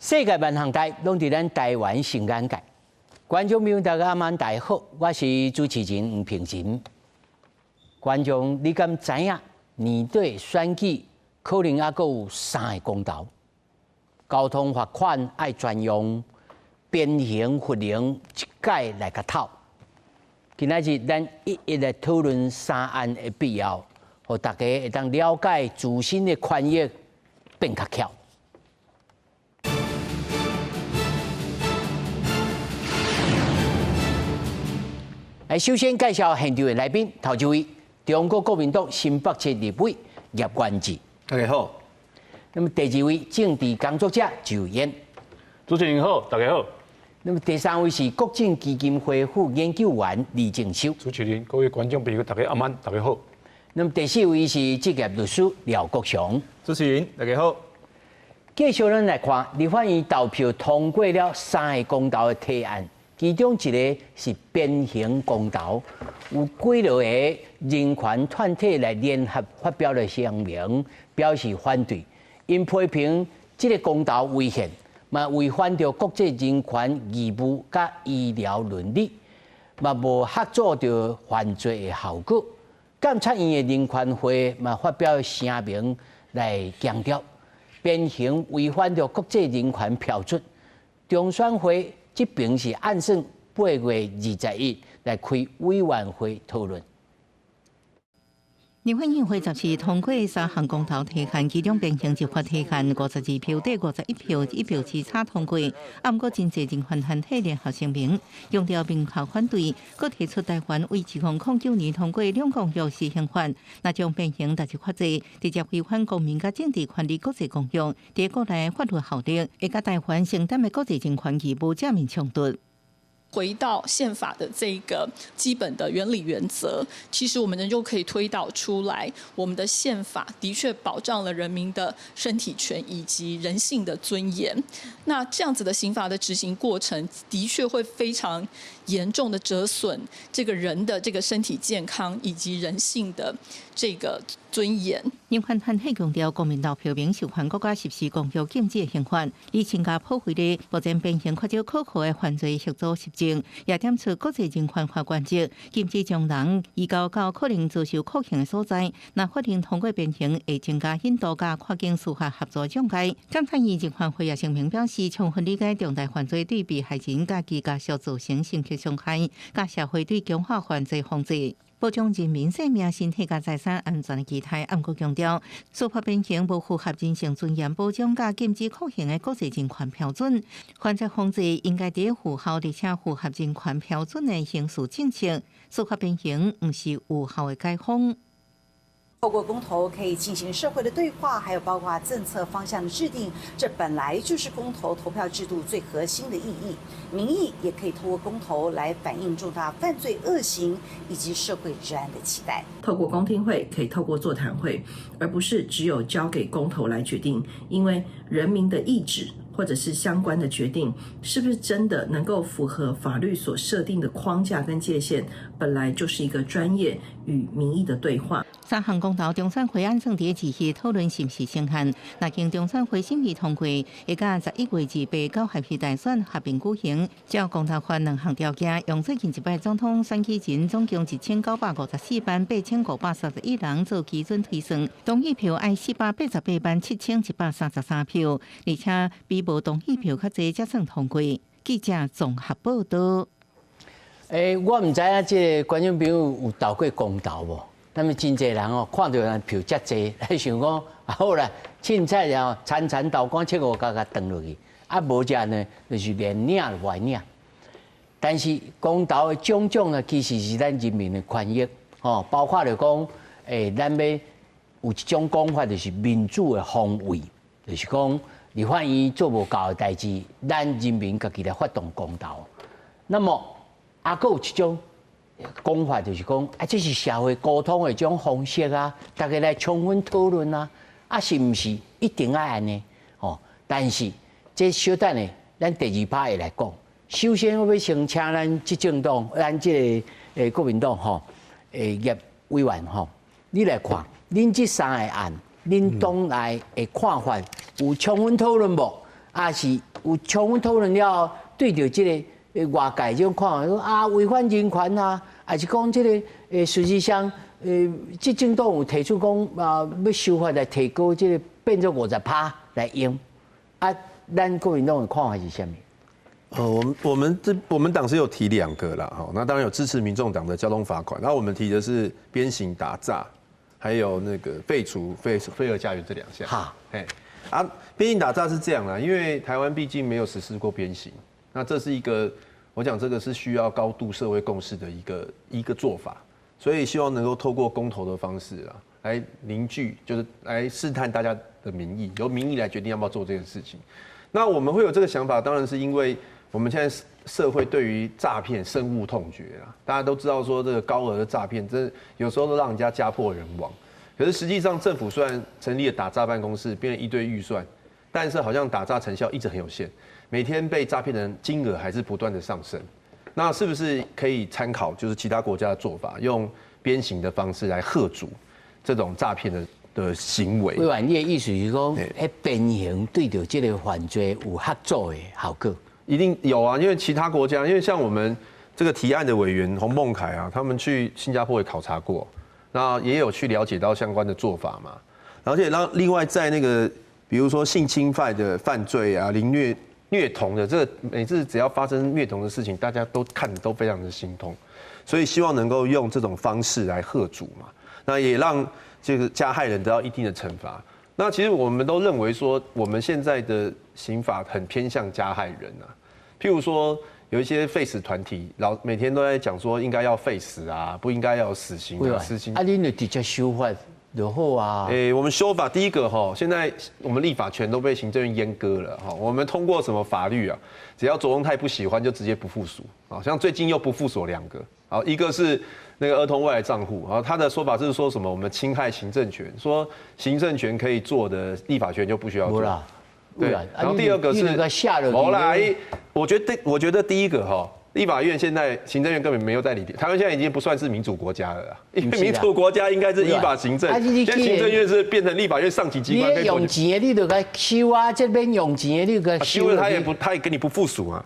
世界萬項代攏佇咱台灣新眼界。觀眾朋友大家晚大好，我是主持人吳平仁。觀眾，你敢知影年底選舉可能猶閣有三个公投？交通罰款愛專用，鞭刑罰能一改來共透。今仔日咱一一來討論三案的必要，予大家會當了解自身的權益變較巧。來，首先介紹現場的來賓，頭一位，中國國民黨新北市立委葉元之，大家好。那麼第二位政治工作者周燕，主持人好，大家好。那麼第三位是國政基金會副研究員李正修，主持人、各位觀眾朋友，大家晚安，大家好。那麼第四位是職業律師廖國雄，主持人大家好。繼續咱來看，立法院投票通過了三个公投的提案，其中一个是鞭刑公投，有幾落個人權團體來聯合發表了聲明，表示反對。𪜶批評這个公投違憲，嘛違反著國際人權義務佮醫療倫理，嘛無合作著犯罪的後果。監察院的人權會嘛發表聲明來強調，鞭刑違反著國際人權標準。中選會這邊是按算8月21來開委員會討論。立法院會十四通過三項公投提案，其中鞭刑立法提案52票對51票，一票之差通過。啊，毋過真濟人權團體聯合聲明，強調明確反對，閣提出台灣為2009年通過兩公約施行法，若將鞭刑納入法制，直接違反公民佮政治權利國際公約，佇國內法律效力會佮台灣承擔的國際人權義務正面衝突。回到憲法的這個基本的原理原則，其實我們就可以推導出來，我們的憲法的確保障了人民的身體權以及人性的尊嚴。那這樣子的刑罰的執行過程，的確會非常嚴重的折損這個人的這個身體健康以及人性的這個尊嚴。人權團體強調，公民投票免受限國家實施公約禁止的刑罰，以新加坡為例，目前鞭刑較少可靠的犯罪協助實證，也點出國際人權法原則，禁止將人移交到可能遭受酷刑的所在。若法定通過鞭刑，會增加引渡佮跨境司法合作障礙。監察院人權會也聲明表示，充分理解重大犯罪對被害人佮其家屬造成深刻傷害，佮社會對強化犯罪防治，保障人民生命、身體佮財產安全的期待。毋過強調，司法鞭刑無符合人性尊嚴保障佮禁止酷刑的國際人權標準。犯罪防治應該佇符合而且符合人權標準的刑事政策。司法鞭刑毋是有效的解方。透過公投可以進行社會的對話，還有包括政策方向的制定，這本來就是公投投票制度最核心的意義。民意也可以透過公投來反映重大犯罪惡行以及社會治安的期待。透過公聽會，可以透過座談會，而不是只有交給公投來決定，因為人民的意志或者是相關的決定，是不是真的能夠符合法律所設定的框架跟界限，本來就是一個專業與民意的對話。三項公投中選會按算佇二日討論是毋是成案，若經中選會審議通過，會佮11月28、九合一大選合併舉行。照公投法兩項條件，用最近一擺總統選舉人總共1954萬8531人做基準推算，同意票愛488萬7133票，而且比無同意票較濟才算通過。記者綜合報道。欸，我毋知影這个觀眾朋友有投過公投無？那麼真濟人哦，看著人票遮濟，來想講好啦，凊彩然後田田豆乾七五角共斷落去，啊無者呢，就是連領都無愛領。但是公投的種種呢，其實是咱人民的權益，吼，包括就講，欸，咱欲有一種講法，就是民主的防衛，就是講立法院做無夠的代誌，咱人民家己來發動公投。那麼，啊，閣有一種講法，就是講啊，這是社會溝通的一種方式啊，大家來充分討論啊，啊，是毋是一定愛按呢？吼，但是這小等下，咱第二趴會來講。首先，我欲先請咱執政黨，咱這个國民黨吼，葉委員吼，你來看，恁這三个案，恁黨內的看法有充分討論無？抑是有充分討論了，對著這个外界這種看法，講啊違反人權啊，抑是講這个事實上，執政黨有提出講啊，欲修法來提高這个變做50%來用，啊，咱國民黨的看法是啥物？我們黨是有提兩個啦，哈，那當然有支持民眾黨的交通罰款，那我們提的是鞭刑打詐，還有那個廢除飛鵝家園這兩項。嘿，啊，鞭刑打詐是這樣啦，因為台灣畢竟沒有實施過鞭刑，那這是一個我講這個是需要高度社會共識的一個做法，所以希望能夠透過公投的方式啊，來凝聚，就是來試探大家的民意，由民意來決定要不要做這件事情。那我們會有這個想法，當然是因為我們現在社會對於詐騙深惡痛絕啊，大家都知道說這個高額的詐騙，真有時候都讓人家家破人亡。可是實際上，政府雖然成立了打詐辦公室，編了一堆預算，但是好像打詐成效一直很有限，每天被詐騙的人金額還是不斷的上升。那是不是可以參考就是其他國家的做法，用鞭刑的方式來嚇阻這種詐騙的行為？委員，你的意思是講，彼鞭刑對著這个犯罪有嚇阻的效果？一定有啊，因為其他國家，因為像我們這個提案的委員洪孟楷啊，他們去新加坡也考察過，那也有去了解到相關的做法嘛。而且讓另外在那個，比如說性侵犯的犯罪啊、凌虐虐童的，這個每次只要發生虐童的事情，大家都看得都非常的心痛，所以希望能夠用這種方式來嚇阻嘛，那也讓這個加害人得到一定的懲罰。那其實我們都認為說，我們現在的刑法很偏向加害人啊。譬如說，有一些廢死團體，老每天都在講說應該要廢死啊，不應該要有死刑啊，死刑。啊，你就直接修法就好啊。欸，我們修法第一個哈，現在我們立法權都被行政院閹割了哈。我們通過什麼法律啊？只要卓榮泰不喜歡，就直接不附屬啊。像最近又不附屬兩個，好，一個是那個兒童未來帳戶，然後他的說法是說什麼？我們侵害行政權，說行政權可以做的，立法權就不需要做。對，然後第二個是，沒啦，我覺得第一個哈，立法院現在行政院根本沒有在理，台灣現在已經不算是民主國家了啦，因為民主國家應該是依法行政，現在行政院是變成立法院上級機關。你用錢的你就共收啊，這邊用錢的你共收，他也不，他也跟你不附屬啊。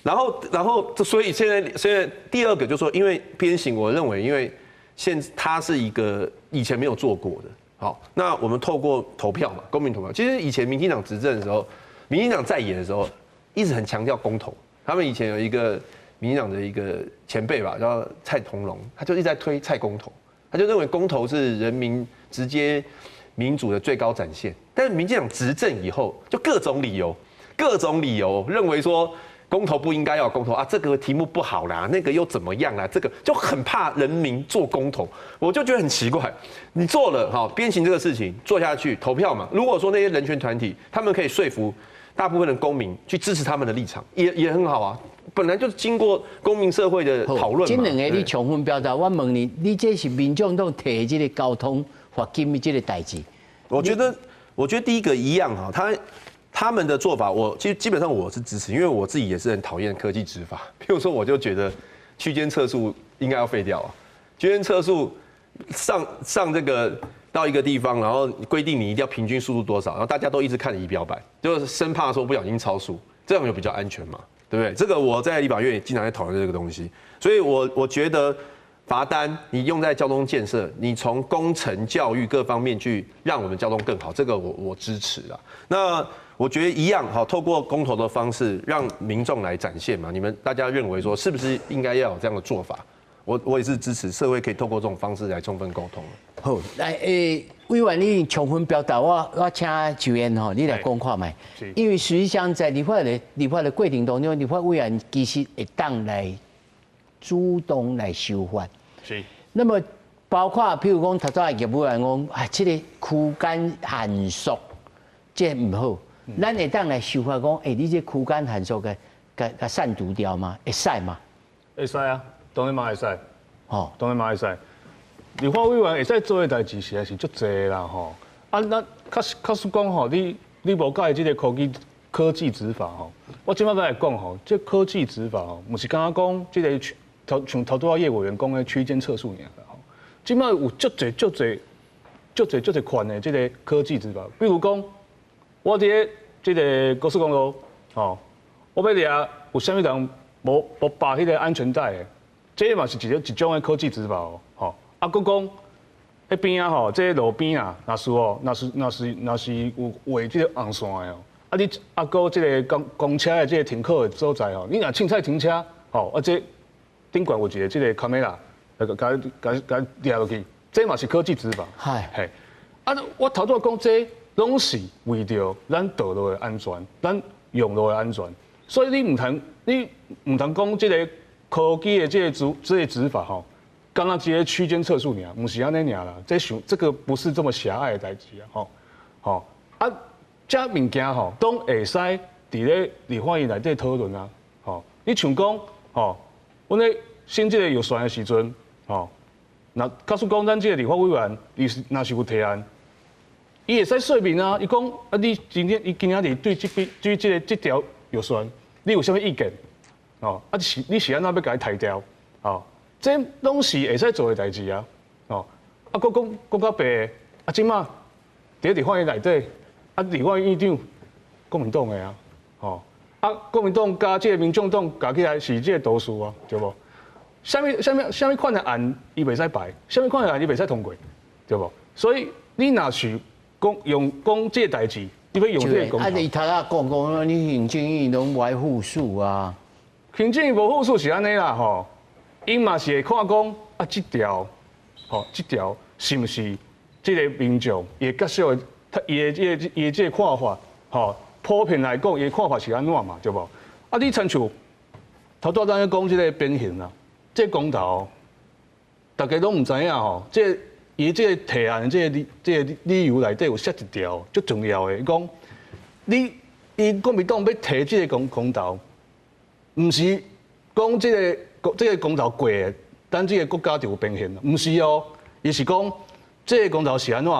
然後，所以現在第二個就是說，因為鞭刑，我認為因為現它是一個以前沒有做過的。好，那我們透過投票嘛，公民投票。其實以前民進黨執政的時候，民進黨在野的時候，一直很強調公投。他們以前有一個民進黨的一個前輩吧，叫蔡同榮，他就一直在推蔡公投，他就認為公投是人民直接民主的最高展現。但是民進黨執政以後，就各種理由，各種理由認為說公投不應該要公投啊，這個題目不好啦，那個又怎麼樣啦？這個就很怕人民做公投，我就覺得很奇怪。你做了哈鞭刑這個事情做下去投票嘛？如果說那些人權團體他們可以說服大部分的公民去支持他們的立場，也很好啊。本來就是經過公民社會的討論嘛。這兩個你充分表達，我問你，你這是民眾黨提這個交通罰金的這個代誌？我覺得第一個一樣哈，他們的做法，我其實基本上我是支持，因為我自己也是很討厭科技執法。譬如說，我就覺得區間測速應該要廢掉啊。區間測速上這個到一個地方，然後規定你一定要平均速度多少，然後大家都一直看儀表板，就是生怕說不小心超速，這樣就比較安全嘛，對不對？這個我在立法院也經常在討論這個東西，所以我覺得罰單你用在交通建設，你從工程、教育各方面去讓我們交通更好，這個我支持啊。那我覺得一樣哈，透過公投的方式讓民眾來展現嘛，你們大家認為說是不是應該要有這樣的做法？我也是支持社會可以透過這種方式來充分溝通。好，來委員你充分表達，我請周燕吼，你來講看覓。因為實際上在立法的過程當中，立法委員其實會當來主動來修法。是。那麼包括譬如講，頭拄仔葉委員講，啊，這個區間限速，這毋好。咱會當來修法講，欸，你這區間限速共刪除掉嗎？會使嗎？會使啊，當然嘛會使。哦，當然嘛會使。立法委員會使做的代誌實在是足濟的啦吼。啊，咱確實講吼，你無佮意這个科技執法吼。我這擺欲來講吼，這科技執法吼，毋是敢若講這个頭像頭拄仔葉委員講的區間測速爾吼。這擺有足濟足濟足濟足濟款的這个科技執法，比如講，我佇咧這个高速公路吼，我欲掠有啥物人無綁彼个安全帶的，這嘛是一種的科技執法哦，吼。啊，閣講彼邊仔吼，這路邊啊，若是哦，若是有畫這個紅線的哦，啊你啊閣這个公車的這个停靠的所在吼，你若凊彩停車，吼，啊這頂懸有一个這个卡梅拉，來共掠落去，這嘛是科技執法。係。嘿，啊，我頭拄仔講這攏是為著咱道路的安全，咱用路的安全，所以你毋通講這个科技的這個執法吼，敢若一个區間測速爾，毋是按呢爾啦，這想這個不是這麼狹隘的代誌啊，吼吼啊，這物件吼，攏會使佇咧立法院內底討論啊，吼，你像講吼，阮咧審這個預算的時陣，吼，若假使講咱這個立法委員，伊是若是有提案，伊會使說明啊，伊講啊，你今天伊今仔日對這筆對這個這條預算，你有啥物意見？哦，啊是你是按怎欲共伊刣掉？哦，這攏是會使做的代誌啊！哦，啊，閣講講較白，啊，這馬佇立法院內底，啊，立法院院長國民黨的啊，吼，啊，國民黨佮這个民眾黨加起來是這个多數啊，對無？啥物款的案伊袂使排，啥物款的案伊袂使通過，對無？所以你若是講用講這个代誌，你欲用這个公投。啊，你頭仔講講，你行政院攏無愛副署啊？行政院無副署是按呢啦，吼，𪜶嘛是會看講啊，這條，吼，這條是毋是這个民眾伊會接受的？伊的這个看法，吼，普遍來講，伊的看法是按怎嘛，對無？啊，你親像頭拄仔咱咧講這个鞭刑啊，這個公投，大家攏毋知影吼，這個伊這个提案這个理由內底有寫一條足重要的，伊講你伊國民黨欲提這个公投，毋是講這個公投過，咱這个國家就有鞭刑，毋是哦，伊是講這個公投是按怎？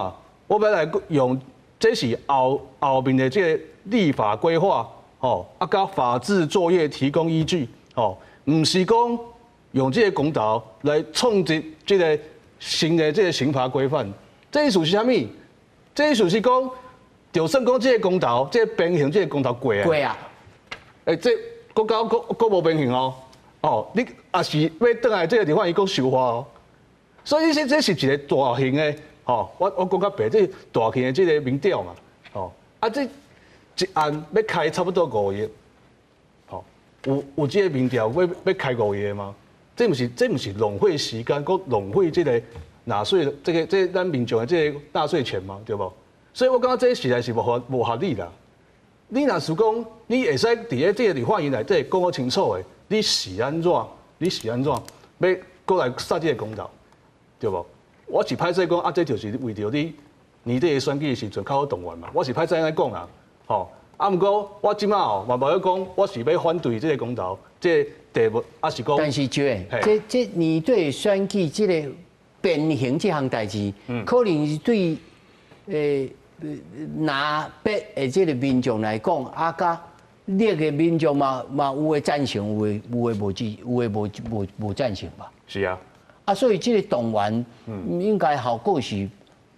我欲來用，這是後面的這个立法規劃，吼，啊，佮法制作業提供依據，吼，毋是講用這个公投來創制這个新的這个刑罰規範。這意思是啥物？這意思是講，就算講這个公投，這個鞭刑這个公投過啊，過啊，欸，這國家閣無鞭刑哦，哦，你也是欲轉來這个地方，伊閣修法哦，所以這是一个大型的，吼，我講較白，這大型的這个民調嘛，吼，啊，這一案欲開差不多5億，吼，有這个民調欲開5億嗎？這毋是浪費時間，閣浪費這个納稅，這個咱民眾的這个納稅錢嗎？對無？所以我感覺這實在是無合理啦。你若是講你會使佇咧這个立法院內底講好清楚的，你是按怎？你是按怎？欲閣來殺這个公投，對無？我是歹勢講啊，這就是為著你年底的選舉的時陣較好動員嘛。我是歹勢按呢講啦，吼。啊，毋過我這馬哦，嘛無咧講，我是欲反對這个公投，這個題目，啊是講。但是這這年底選舉這个鞭刑這項代誌，可能是對藍白的這个民眾來講，啊，佮綠的民眾嘛有的贊成，有的無支，有的無贊成吧？是啊。啊，所以這个動員應該效果是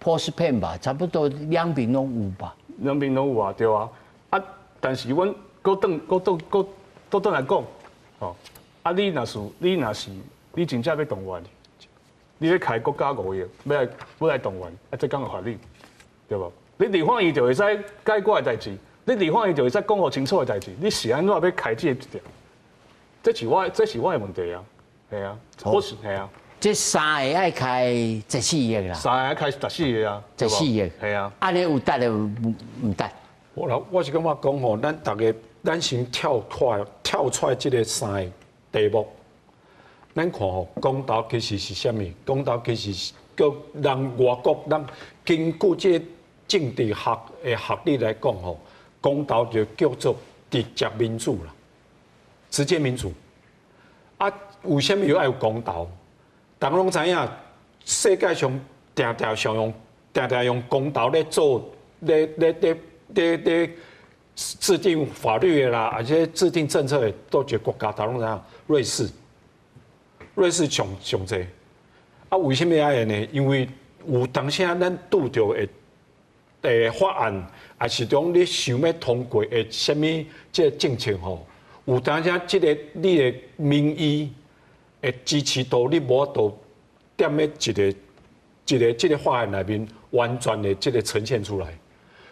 post 吧，差不多兩邊攏有吧？兩邊攏有啊，對啊。啊，但是阮閣轉來講，吼，啊，你若是你真正欲動員，你欲開國家5億，欲來動員，啊，這敢有法理，對無？你立法院就會使解決的代誌，你立法院就會使講予清楚的代誌，你是按怎欲開這個條？這是我的問題啊，係啊，我是係啊。這三个愛開14億啦，三個愛開14億啊，14億，係啊。按呢有值的毋值？我是感覺講吼，咱逐个咱先跳出來這个三个題目，咱看吼，公投其實是啥物？公投其實是叫人外國人根據這個政治學的學理來講吼，公投就叫做直接民主啦，直接民主。啊，為啥物愛有公投？逐家攏知影，世界上定定常用，定定用公投咧做，咧制定法律的啦，而且制定政策的，都一個國家，逐家攏知影，瑞士，瑞士上上濟。啊，為啥物按呢？因為有當時咱拄著的法案，抑是講你想欲通過的啥物這个政策吼，有當時這个你的民意的支持度，你無法度踮咧一个一个這个法案內面完全的這个呈現出來。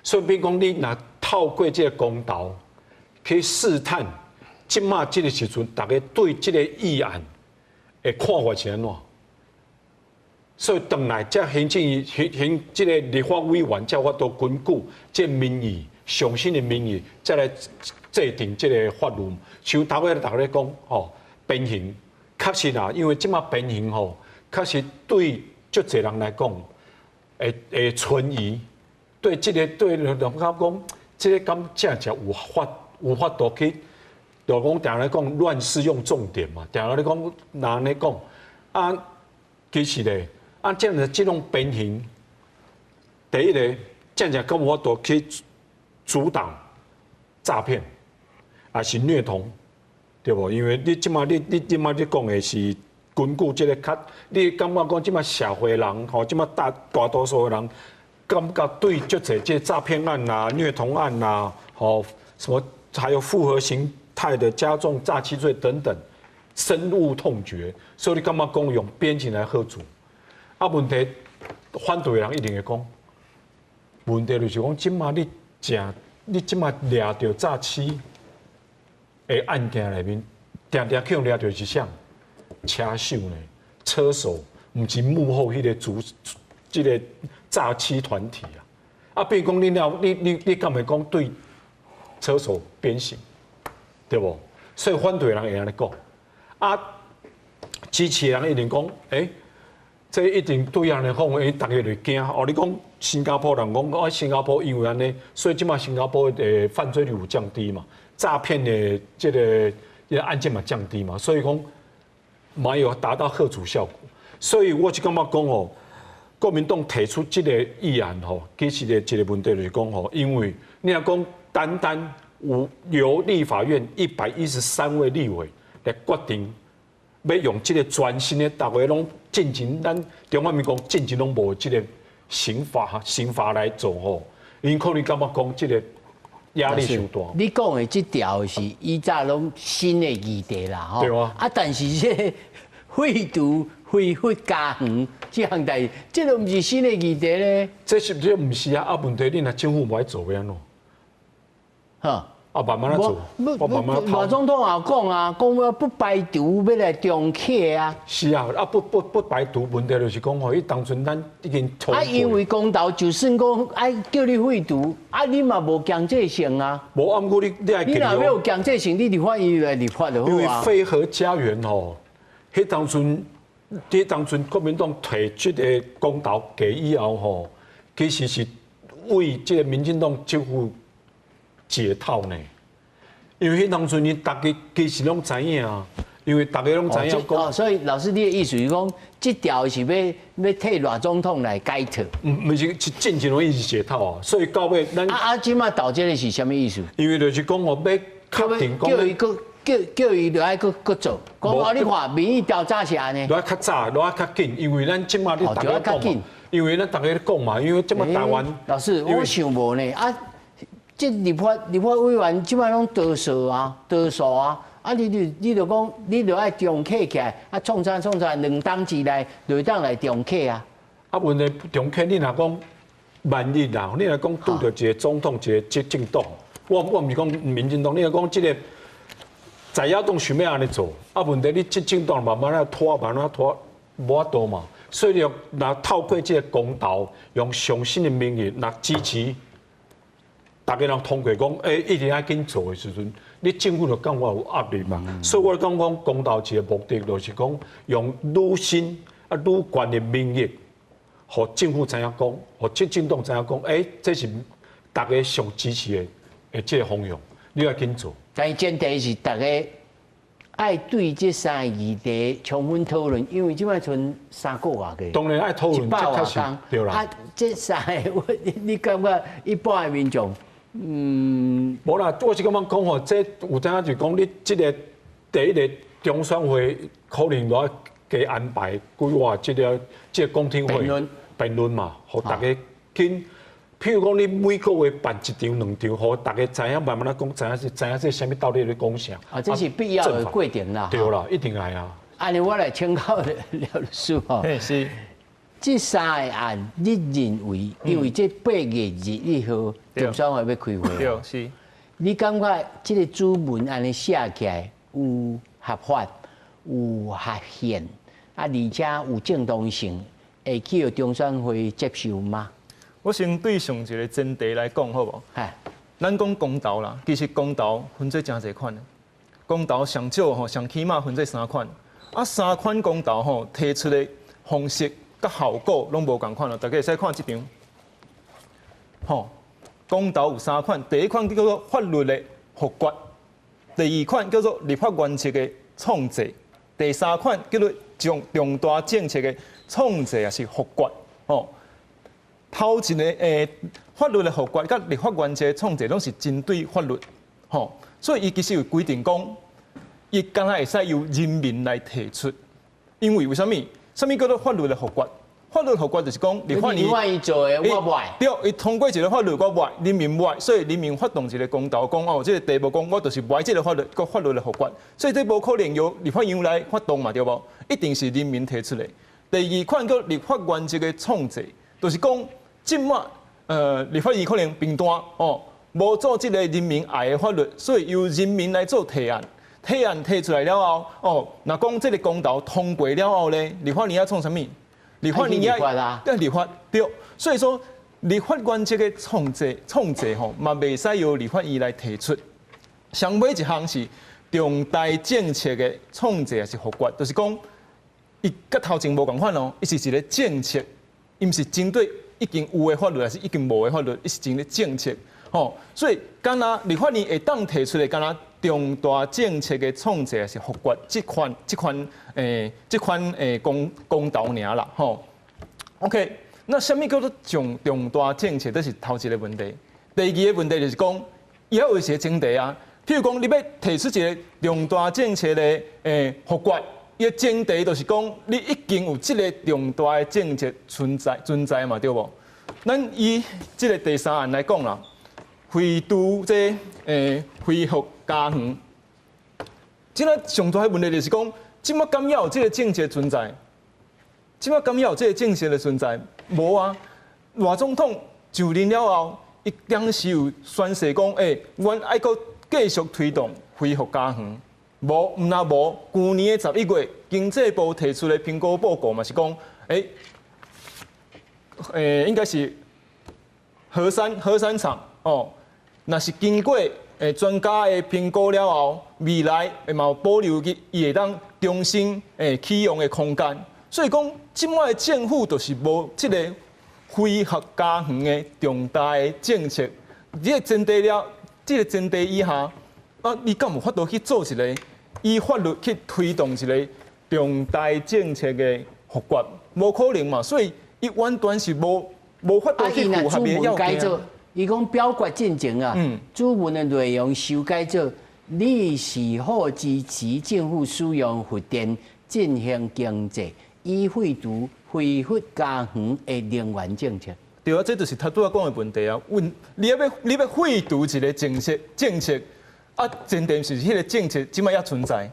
所以變講你若透過這个公投去試探，這馬這个時陣，大家對這个議案的看法是按怎？所以轉來，這行政行行這个立法委員才有法度根據這民意上新的民意，再來制定這个法律。像頭仔逐家咧講吼，鞭刑確實啦，因為這馬鞭刑吼，確實對足濟人來講，會會存疑，對這个對人感覺講，這个敢真正有法有法度去，就講定咧講亂適用重典嘛，定咧講若按呢講啊，其實咧。啊，這樣子這種鞭刑，第一个，真正敢有法度去阻擋詐騙，抑是虐童，對無？因為你這馬你你這馬你講的是根據這个較，你感覺講這馬社會人吼，這馬大大多數的人，感覺對足濟這詐騙案啊、虐童案啊，吼什麼還有複合形態的加重詐欺罪等等，深惡痛絕，所以你感覺講用鞭刑來嚇阻。啊，問題反對的人一定會講，問題就是講，這馬你誠，你這馬掠著詐欺的案件內面，定定去予掠著是啥？車手呢？車手，毋是幕後彼個主，這个詐欺團體啊！啊，變講你了，你你你敢會講對車手鞭刑，對無？所以反對的人會按呢講，啊，支持的人一定講，欸這一定對人來講，欸，逐家就會驚。哦，你講新加坡人講，哦，新加坡因為按呢，所以這馬新加坡的犯罪率有降低嘛，詐騙的這个案件嘛降低嘛，所以講嘛有達到嚇阻效果。所以我是感覺講哦，國民黨提出這个議案吼，其實的一个問題就是講吼，因為你若講單單有由立法院113位立委來決定。欲用這个全新的，逐家攏進前，咱中華民國進前攏無這个刑法刑法來做吼，𪜶可能感覺講這个壓力傷大。你講的這條是以早攏新的議題啦，吼。對啊。啊，但是這个廢除非法家園這項代誌，這个毋是新的議題咧。這是這毋是啊？啊，問題你若政府無愛做欲按怎？哈。啊，慢慢來做，我慢慢賴總統也講啊，講欲不排除欲來重啟啊。是啊，啊不不不排除問題就是講吼，伊當陣咱已經啊，因為公投就算講愛叫你廢除，啊你嘛無強制性啊。無啊，毋過你你愛你若欲有強制性，你立法院來立法就好啊。因為非核家園吼，彼當陣，彼當陣國民黨提這个公投過以後吼，其實是為這个民進黨政府解套呢，因為彼當陣𪜶逐家其實攏知影啊，因為逐家攏知影講。所以老師你的意思是講，這條是欲欲替賴總統來解套？毋，毋是，是進前攏伊是解套啊，所以到尾咱啊啊，這馬投這个是啥物意思？因為就是講哦，欲確定講叫伊閣叫叫伊著愛閣閣做，講哦，你看民意調查是按呢，著愛較早，著愛較緊，因為咱這馬你逐家講嘛，因為咱逐家講嘛，因為這馬台灣。老師，我想無呢啊。這立法立法委員這擺攏多數啊，多數啊，啊你就你就講，你就愛重啟起來，啊創啥創啥，兩黨之內就會當來重啟啊。啊，問題重啟，你若講萬一啦，你若講拄著一个總統一个執政黨，我我毋是講民進黨，你若講這个在野黨想欲按呢做，啊問題你執政黨慢慢仔拖，慢慢拖，無法度嘛。所以你若透過這个公投，用上新的民意來支持。逐家人通過講，欸，一定愛緊做的時陣，你政府就感覺有壓力嘛。所以我講講公投一个目的，就是講用愈新啊愈懸的民意，予政府知影講，予執政黨知影講，欸，這是逐家上支持的的這个方向，你愛緊做。但前提是逐家愛對這三个議題充分討論，因為這擺賰三個月過，當然愛討論，一百外工，對啦。啊，這三个我你感覺一般的民眾？嗯，無啦，我是感覺講吼，這有當就講你這个第一个中選會可能愛加安排規劃這个這个公聽會辯論嘛，予逐家緊譬如講，你每個月辦一場兩場，予大家知影，慢慢仔講，知影是知影這啥物到底咧講啥。啊，這是必要的過程啦。對啦，一定愛啊。按呢，我來請教廖律師吼。是。這三個案，你認為，因為這8月21號中選會欲開會，對，是。你感覺這個主文按呢寫起來有合法、有合憲，啊，而且有正當性，會去予中選會接受嗎？我先對上一個前提來講，好無？咱講公投啦，其實公投分做誠濟款的。公投上少吼，上起碼分做三款。啊，三款公投吼提出的方式佮效果攏無仝款咯。大家會使看這張。吼，公投有三款，第一款叫做法律的複決，第二款叫做立法原則的創制，第三款叫做重重大政策的創制抑是複決。吼。頭一個法律的複決佮立法原則創制攏是針對法律，吼，所以伊其實有規定講，伊敢若會使由人民來提出，因為為啥物？啥物叫做法律的複決？法律複決就是講立法院做的，我無愛。對，伊通過一個法律，我無愛，人民無愛，所以人民發動一個公投，講哦，這個題目講我就是無愛這個法律，閣法律的複決，所以這無可能由立法院來發動嘛，對無？一定是人民提出的。第二款叫立法原則的創制，就是講。這馬立法院可能貧惰哦，無做這個人民愛的法律，所以由人民來做提案，提案提出來了後，哦，若講這個公投通過了後咧，立法院愛創啥物？立法院愛立法，對，所以說立法原則的創制創制吼，嘛袂使由立法院來提出。上尾一項是重大政策的創制抑是複決，就是講伊佮頭前無仝款哦，伊是一個政策，伊毋是針對。已經有的法律，抑是已經無的法律，伊是一個政策，吼，所以敢若立法院會當提出的，敢若重大政策的創制抑是複決，這款這款這款公公投爾啦，吼。OK，那啥物叫做重重大政策？這是頭一個問題。第二個問題就是講，伊猶有一個前提啊，譬如講，你欲提出一個重大政策的複決。伊的前提就是講，你已經有這個重大的政策存在存在嘛，對無？咱以這個第三案來講啦，廢除這恢復家園，這個上大的問題就是講，這馬敢猶有這個政策存在？這馬敢猶有這個政策的存在？無啊！賴總統就任了後，伊當時有宣誓講，阮愛閣繼續推動恢復家園。無，毋但無。舊年的11月，經濟部提出的評估報告嘛是講，應該是核三廠哦，若是經過專家的評估了後，未來會嘛有保留伊伊會當重新啟用的空間。所以講，這擺的政府就是無這個恢復家園的重大的政策。這個前提了，這個前提以下，啊，你敢有法度去做一個以法律去推動一個重大政策的複決？無可能嘛，所以伊完全是無無法度去符合伊的要件。伊講表決進前啊，主文的內容修改做，你是否支持政府使用核電進行經濟，以廢除恢復家園的能源政策？對啊，這就是頭拄仔講的問題啊。問你欲你欲廢除一個政策政策？啊，前提是彼個政策這擺猶存在，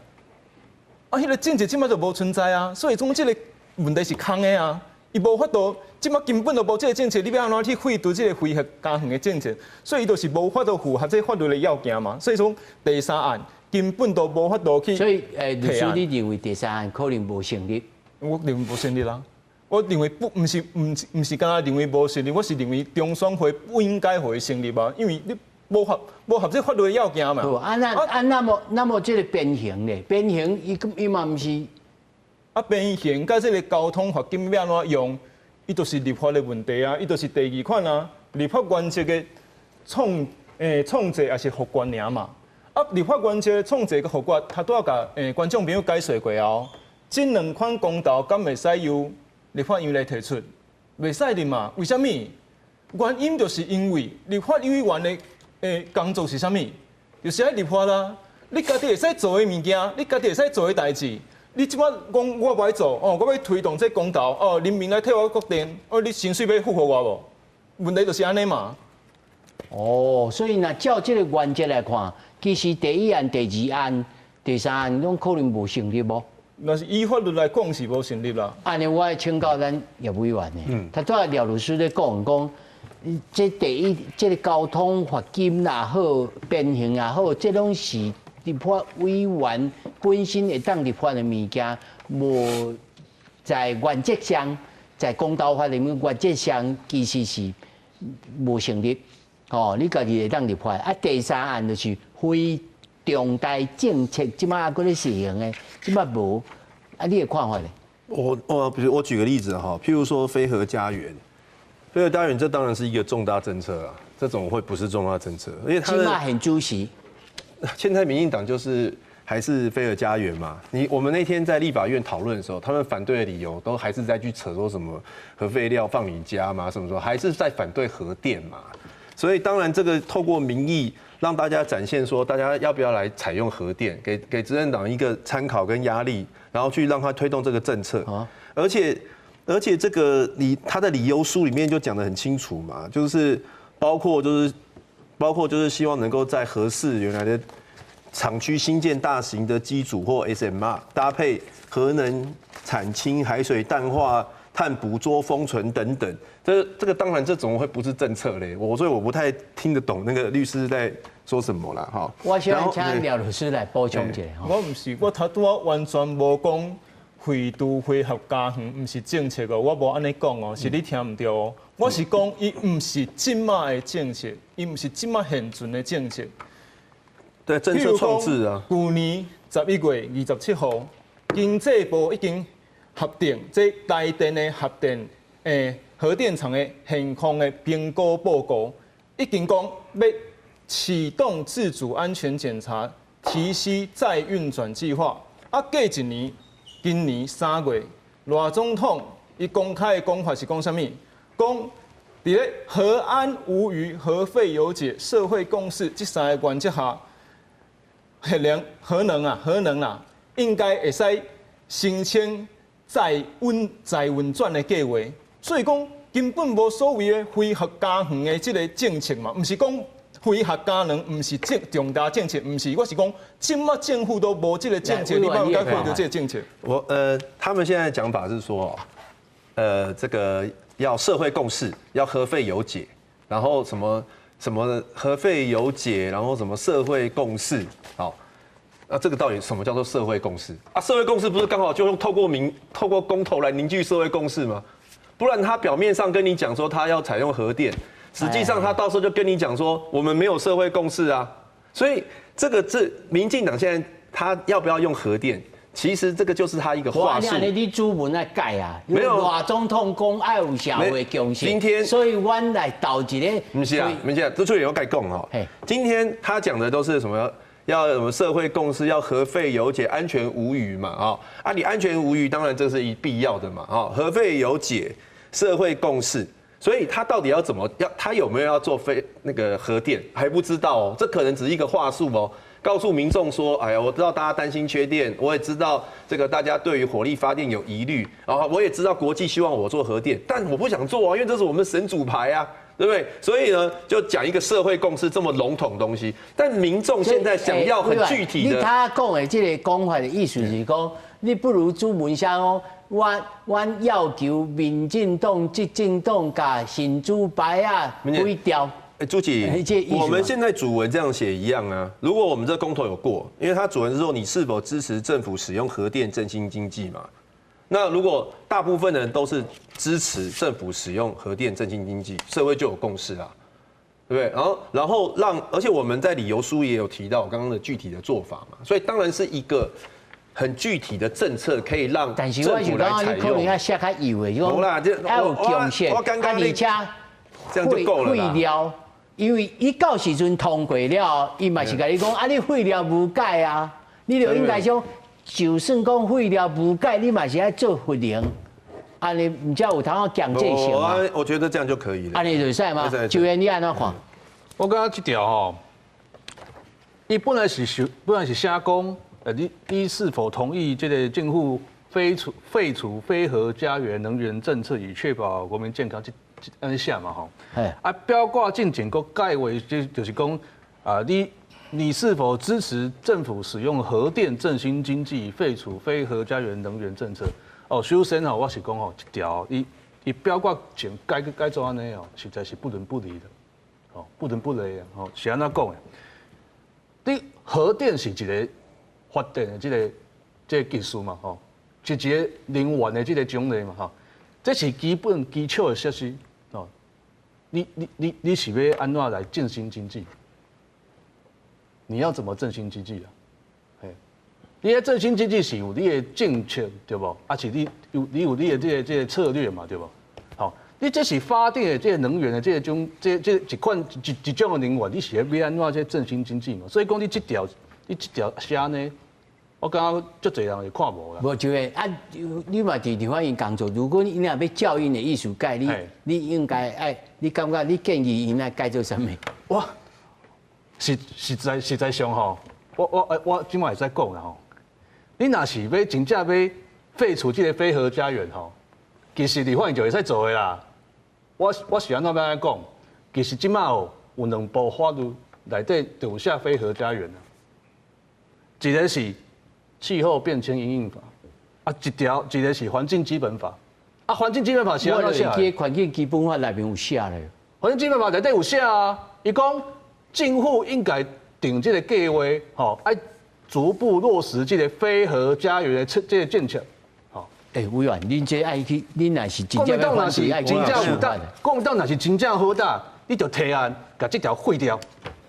啊，彼個政策這擺就無存在啊，所以講這個問題是空的啊，伊無法度，這擺根本就無這個政策，你欲按怎去廢除這個恢復家園的政策？所以伊就是無法度符合這個法律的要件嘛。所以講第三案根本都無法度去。所以，律師，你認為第三案可能無成立？我認為無成立啦。我認為不，毋是毋毋是干焦認為無成立，我是認為中選會不應該予伊成立啊，因為你。無合無合這法律的要件嘛？好啊，那啊那麼那麼這個鞭刑咧，鞭刑伊伊嘛毋是啊，鞭刑佮這個交通罰金欲按怎用，伊就是立法的問題啊，伊就是第二款啊，立法原則的創創制抑是複決爾嘛？啊，立法原則創制佮複決，頭拄仔共觀眾朋友解說過哦，這兩款公投敢會使由立法院來提出？袂使的嘛？為啥物？原因就是因為立法委員的工作是啥物？就是愛立法啦。你家己會使做的物件，你家己會使做的代誌，你這擺講我無愛做，哦，我欲推動這公投，哦，人民來替我決定，哦，你薪水欲付予我無？問題就是按呢嘛。哦，所以若照這個原則來看，其實第一案、第二案、第三案攏可能無成立無？若是依法律來講是無成立啦。按呢，我愛請教咱葉委員呢，頭拄仔廖律師咧講講，這第一，這個交通罰金也好，鞭刑也好，這攏是立法委員本身會當立法的物件，無在原則上，在公投法裡面原則上其實是無成立。哦，你家己會當立法。啊，第三案就是非重大政策，這擺閣咧實行的，這擺無。啊，你的看法咧？我比如我舉個例子哈，譬如說非核家園，非核家園這當然是一個重大政策啊，這種會不是重大政策，因為它這擺很主席。現在民進黨就是還是非核家園嘛。我們那天在立法院討論的時候，他們反對的理由都還是在去扯說什麼核廢料放你家嘛，什麼說還是在反對核電嘛。所以當然這個透過民意讓大家展現說，大家要不要來採用核電，給執政黨一個參考跟壓力，然後去讓他推動這個政策。而且這個他的理由書裡面就講得很清楚嘛，就是包括就是希望能夠在核四原來的廠區新建大型的機組或 SMR，搭配核能產氫、海水淡化、碳捕捉、封存等等。這個當然這怎麼會不是政策嘞？所以我不太聽得懂那個律師在說什麼啦。哈。我想請廖律師來補充一下。我毋是，我頭拄仔完全無講廢除非核家園，毋是政策哦，我無按呢講哦，是你聽毋著哦。我是講伊毋是這擺的政策，伊毋是這擺現存的政策。對，政策創制啊。舊年11月27號，經濟部已經核定這台電的核電核電廠的現況的評估報告，已經講欲啟動自主安全檢查，提攜再運轉計劃。啊，過一年，今年3月，賴總統伊公開的講法是講啥物？講佇咧核安無虞、核廢有解、社會共識這三个原則下，核能、核能啊、核能啊，應該會使申請再運轉的計劃。所以講根本無所謂的非核家園的這個政策嘛，毋是講非核家園，毋是重大政策，毋是，我是講，這擺政府都無這個政策，你怎會看著這個政策？他們現在講法是說，這個要社會共識，要核廢有解，然後什麼什麼核廢有解，然後什麼社會共識，好，那這個到底什麼叫做社會共識啊？社會共識不是剛好就用透過公投來凝聚社會共識嗎？不然他表面上跟你講說他要採用核電，實際上他到時候就跟你講說我們沒有社會共識啊。所以這個這民進黨現在他要不要用核電？其實這個就是他一個話術。你主文來改啊？沒有賴總統講愛有社會共識。今天，所以阮來投一個。不是啊，不是啊，這出有改講哦。今天他講的都是什麼？要什麼社會共識？要核廢有解，安全無虞嘛？啊啊，你安全無虞，當然這是一必要的嘛。啊，核廢有解，社會共識，所以他到底要怎麼要？他有沒有要做非那個核電還不知道哦。這可能只是一個話術哦，告訴民眾說：哎呀，我知道大家擔心缺電，我也知道這個大家對於火力發電有疑慮，然後我也知道國際希望我做核電，但我不想做啊，因為這是我們神主牌啊。對不對？所以呢，就講一個社會共識這麼籠統東西，但民眾現在想要很具體的。你他講的這個講法的意思是講，你不如主文寫哦，我要求民進黨、執政黨共神主牌仔廢掉。哎，朱姐，我們現在主文這樣寫一樣啊。如果我們這公投有過，因為他主文是說你是否支持政府使用核電振興經濟嘛？那如果大部分的人都是支持政府使用核電振興經濟，社會就有共識啦，對不對？然後讓，而且我們在理由書也有提到剛剛的具體的做法嘛，所以當然是一個很具體的政策，可以讓政府來採用。可能要寫較幼的，無啦，愛有共識，我剛剛而且這樣就夠了廢料，因為伊到時陣通過了，伊嘛是共你講啊，你廢料無解啊，你就應該想。就算講廢料無解，你嘛是愛做核能，按呢毋才有通好強制性嘛。我覺得這樣就可以了。按呢就會使嗎？就連你按怎看？我感覺這條吼，伊本來是寫講，你是否同意這個政府廢除非核家園能源政策，以確保國民健康？這按呢寫嘛吼。啊，表決進前閣改話，就是講啊，你是否支持政府使用核電振興經濟，廢除非核家園能源政策？哦，首先吼，我是講吼，一條，伊表決前改改做按呢哦，實在是不倫不類的，哦，不倫不類啊，吼，是按怎講的？你核電是一個發電的這個技術嘛，吼，是一個能源的這個種類嘛，吼，這是基本基礎的設施，哦，你是欲按怎來振興經濟？你要怎麼振興經濟啊？嘿，你的振興經濟是有你的政策對無？抑是你有你的這個策略嘛對無？好，你這是發電的這個能源的這個種這一款一種的能源，你是欲按怎這振興經濟嘛？所以講你這條寫呢，我感覺足濟人會看無啦。無就會啊，你嘛佇立法院工作，如果你若欲照𪜶的意思改，你應該愛，你感覺你建議𪜶愛改做啥物？我實在上吼，我這擺會使講啦吼。你若是欲真正欲廢除這個非核家園吼，其實立法院就會使做的啦。我是按怎欲按呢講？其實這擺哦有兩部法律內底就有寫非核家園啦。一個是氣候變遷因應法，啊，一個是環境基本法。啊，環境基本法是按怎寫？我記環境基本法內面有寫咧。環境基本法內底有寫啊，伊講政府應該定這個計劃，吼，愛逐步落實這個非核家園的這個政策。吼，欸，委員，恁這愛去，恁若是真正欲反對，愛真正有膽，國民黨若是真正好膽，你就提案，共這條廢掉。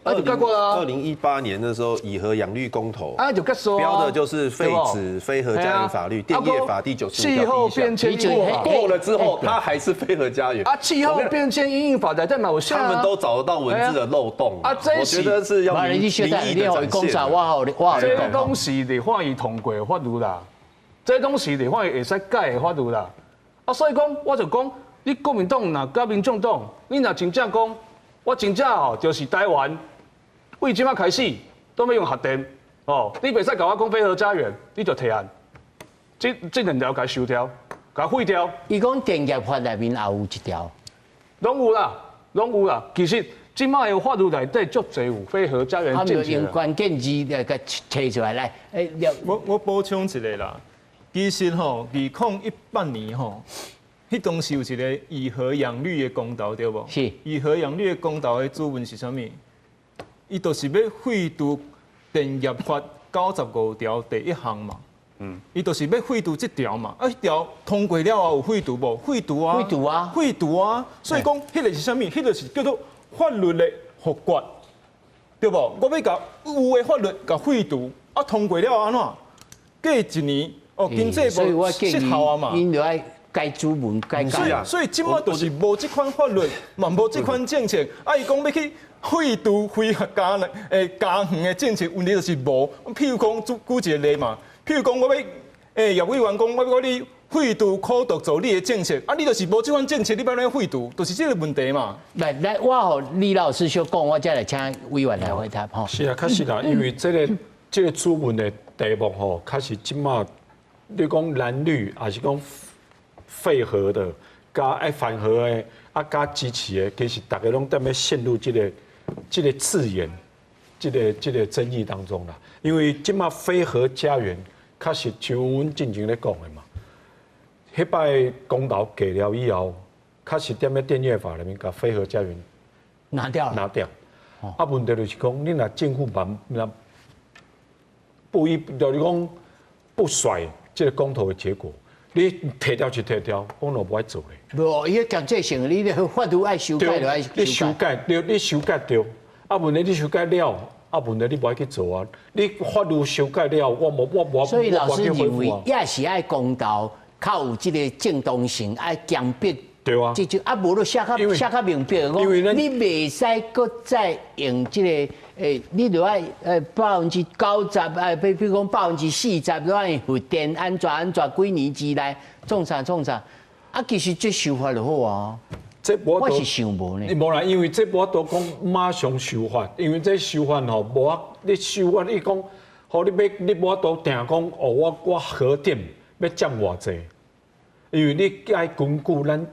2018年的時候，以核養綠公投，啊就結束，標的就是廢止非核家園法律，電業法第95條。氣候變遷過了之後，它還是非核家園。啊，氣候變遷因應法內底嘛有寫。他們都找得到文字的漏洞。啊，這我覺得是要民意的展現。這攏是立法院通過的法律啦，這攏是立法院會使改的法律啦。啊，所以講，我就講，你國民黨若佮民眾黨，你若真正講，我真正哦，就是台灣。為這擺開始都欲用核電，哦，你袂使共我講非核家園，你就提案，這兩條共收掉，共廢掉。伊講電業法內面也有一條，攏有啦，攏有啦。其實這擺的法律內底足濟有非核家園政策。用關鍵字來共提出來來，欸，我補充一下啦。其實吼，2018年吼，彼當時有一個以核養綠的公投，對無？是。以核養綠的公投的主文是啥物？伊就是欲廢除電業法95條第1項嘛，伊就是欲廢除這條嘛，啊，彼條通過了後有廢除無？廢除啊！廢除啊！廢除啊！所以講，彼個是啥物？彼個是叫做法律的複決，對無？我欲共有的法律共廢除，啊，通過了後按怎？過一年，哦，經濟部失效啊嘛。𪜶就愛改主文，改改。所以這擺就是無這款法律，嘛無這款政策，啊，伊講欲去廢除非核家園的政策，問題就是無。譬如講，舉一個例嘛，譬如講，我欲葉委員講，我欲你廢除苦毒造鋰的政策，啊，你就是無這款政策，你欲按怎廢除，就是這個問題嘛。來來，我予李老師小講，我才來請委員來回答吼。是啊，確實啦，因為這個主文的題目吼，確實這擺你講藍綠，抑是講廢核的，佮愛反核的，啊，佮支持的，其實大家攏踮咧陷入這個字眼，這個爭議當中啦。因為這擺非核家園，確實像阮進前咧講的嘛。彼擺公投過了以後，確實踮咧電業法內面共非核家園拿掉，拿掉。啊，問題就是講，你若政府嘛，若不一，就是講不甩這個公投的結果。你提掉就提掉，我都無愛做咧。無，伊個強制性，你法律愛修改就愛你修改對，你修改對。啊，問題你修改了，啊，問題你無愛去做啊。你法律修改了，我無我無。所以老師認為，也是愛公投，較有這個正當性，愛強迫。對啊。這就啊，無就寫較明白，講你袂使閣再用這個，你著愛90%，比如講40%，都愛核電按怎按怎幾年之內創啥創啥，啊，其實這修法就好啊。這我是想無呢。無啦，因為這無法度講馬上修法，因為這修法吼，無法你修法，你講，予你欲你無法度定講哦，我核電欲佔偌濟，因為你愛根據咱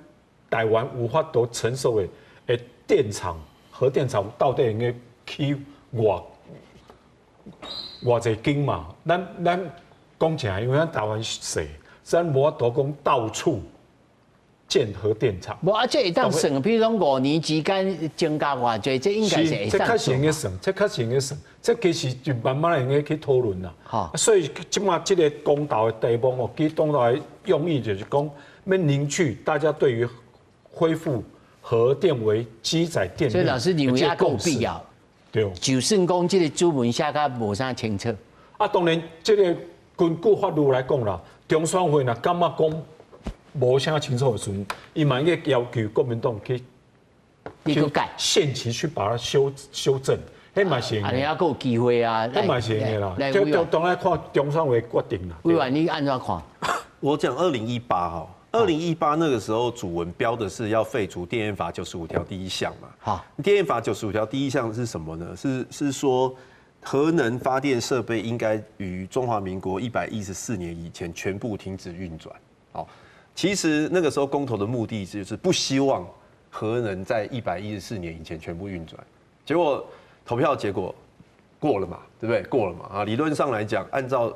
台灣有法度承受的電廠、核電廠到底會用得起偌偌濟間嘛？咱講真，因為咱台灣細，咱無法度講到處建核電廠。無啊，這會當算，比如講5年之間增加偌濟，這應該是會當。這較是會算，這較是會算，這其實就慢慢會用去討論啦。所以這馬這个公投的題目哦，其實公投的用意就是講，欲凝聚大家對於恢復核電為基載電力。所以老師認為猶閣有必要。對。就算講這个主文寫甲無啥清楚。啊，當然這个根據法律來講啦，中選會若感覺講無啥清楚的時陣，伊嘛應該要求國民黨去去改，限期去把它修正，彼嘛是。按呢猶閣有機會啊！彼嘛是會啦，就當然看中選會決定啦。委員，你按怎看？我講2018哈，二零一八那個時候主文標的是要廢除電業法九十五條第一項嘛。好，電業法九十五條第一項是什麼呢？是說核能發電設備應該於中華民國114年以前全部停止運轉。好，其實那個時候公投的目的就是不希望核能在一百一十四年以前全部運轉。結果投票結果過了嘛，對不對？過了嘛。啊，理論上來講，按照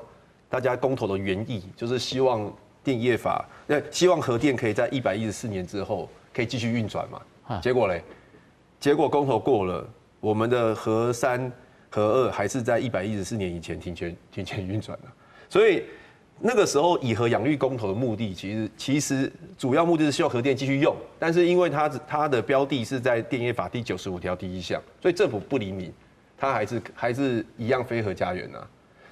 大家公投的原意，就是希望電業法，希望核電可以在一百一十四年之後可以繼續運轉嘛。結果嘞，結果公投過了，我們的核三、核二還是在一百一十四年以前停權運轉了。所以那個時候以核養綠公投的目的，其實主要目的是希望核電繼續用，但是因為它的標的是在電業法第九十五條第一項，所以政府不理你，它還是一樣非核家園啊。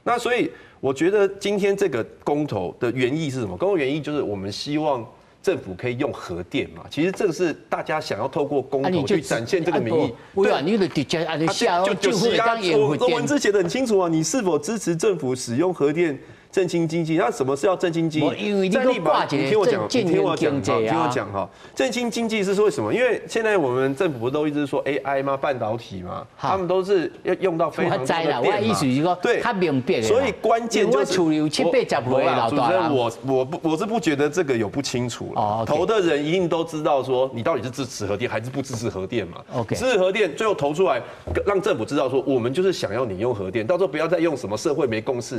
那所以我覺得今天這個公投的原意是什麼？公投原意就是我們希望政府可以用核電嘛。其實這個是大家想要透過公投去展現這個民意。對啊，你就直接按呢寫，就是啊，我文字寫得很清楚啊，你是否支持政府使用核電振興經濟？那什麼是要振興經濟？因為你掛你聽我講，你聽我講，聽我講哈。振興經濟是為什麼？因為現在我們政府不都一直說 AI 嗎？半導體嗎？他們都是要用到非常多的電嘛。我意思是說，對，較明白。所以關鍵就是我厝裡有七八十歲的老大人。我是不覺得這個有不清楚了。投的人一定都知道，說你到底是支持核電還是不支持核電嘛？ OK，支持核電，最後投出來，讓政府知道說，我們就是想要你用核電，到時候不要再用什麼社會沒共識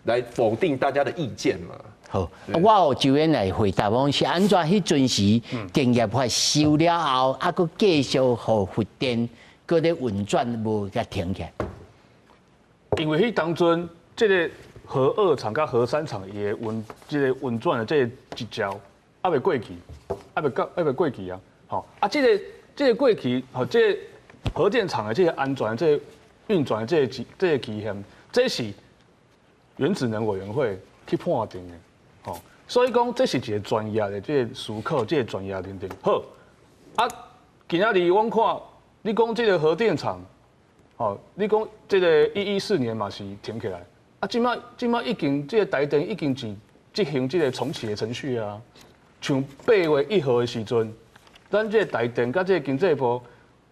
來否定大家的意見嘛。好，我予周燕來回答，講是按怎彼陣時電業法修了後，啊，閣繼續予核電閣咧運轉，無共停起來。因為彼當陣，這个核二廠佮核三廠伊的運這个運轉的這个執照猶未過期，猶未到，猶未過期啊。吼，啊，這个過期，吼，這个核電廠的這个安全的這个運轉的這个期限，這是原子能委員會去判定的，吼，所以講這是一个專業的這个思考，這个專業認定。好，啊，今仔日阮看，你講這个核電廠，吼，你講這个114年嘛是停起來，啊，這馬已經這个台電已經是執行這个重啟的程序啊。像8月1號的時陣，咱這个台電佮這个經濟部